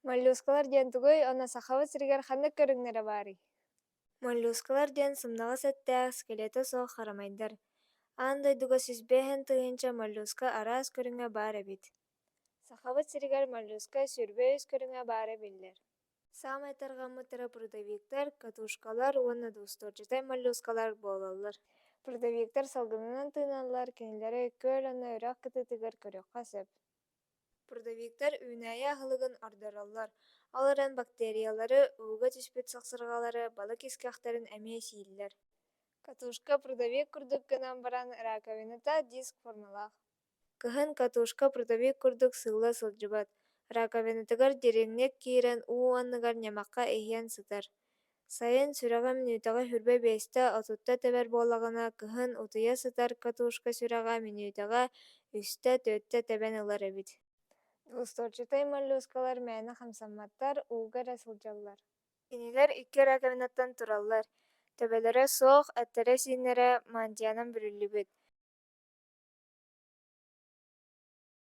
Моллюскалар диэн тугуй уонна Сахабыт сиригэр ханнык көрүҥнэрэ баарый? Моллюскалар диэн сымнаҕас эттээх, скелетэ суох харамайдар. Аан дойдуга 105 000 моллюска араас көрүҥэ баар эбит. Сахабыт сиригэр моллюска 23 көрүҥэ баара биллэр. Саамай тарҕаммыттара прудовиктар, катушкалар уонна двустворчатай моллюскалар буолаллар. Прудовиктар салгынынан тыыналлар, кинилэри күөл уонна үрэх кытыытыгар көрүөххэ сөп. Прудовиктар үүнээйи аһылыгын ордороллор, ол эрэн бактериялары, ууга түспүт сахсырҕалары, балык искэхтэрин эмиэ сииллэр. Катушка прудовик курдук гынан баран раковината диск формалаах. Кыһын катушка прудовик курдук сыылла сылдьыбат, раковинатыгар дириҥник киирэн уу анныгар ньамахха иһийэн сытар. Сайын сүрэҕэ мүнүүтэҕэ 25-тэ, 30-та тэбэр буоллаҕына, кыһын утуйа сытар катушка сүрэҕэ мүнүүтэҕэ 3-тэ, 4-тэ тэбэн ылар эбит. Двустворчатай моллюскалар мээнэ хамсамматтар, ууга эрэ сылдьаллар. Кинилэр икки раковинаттан тураллар, төбөлөрө суох, эттэрэ-сииннэрэ мантиянан бүрүллүбүт.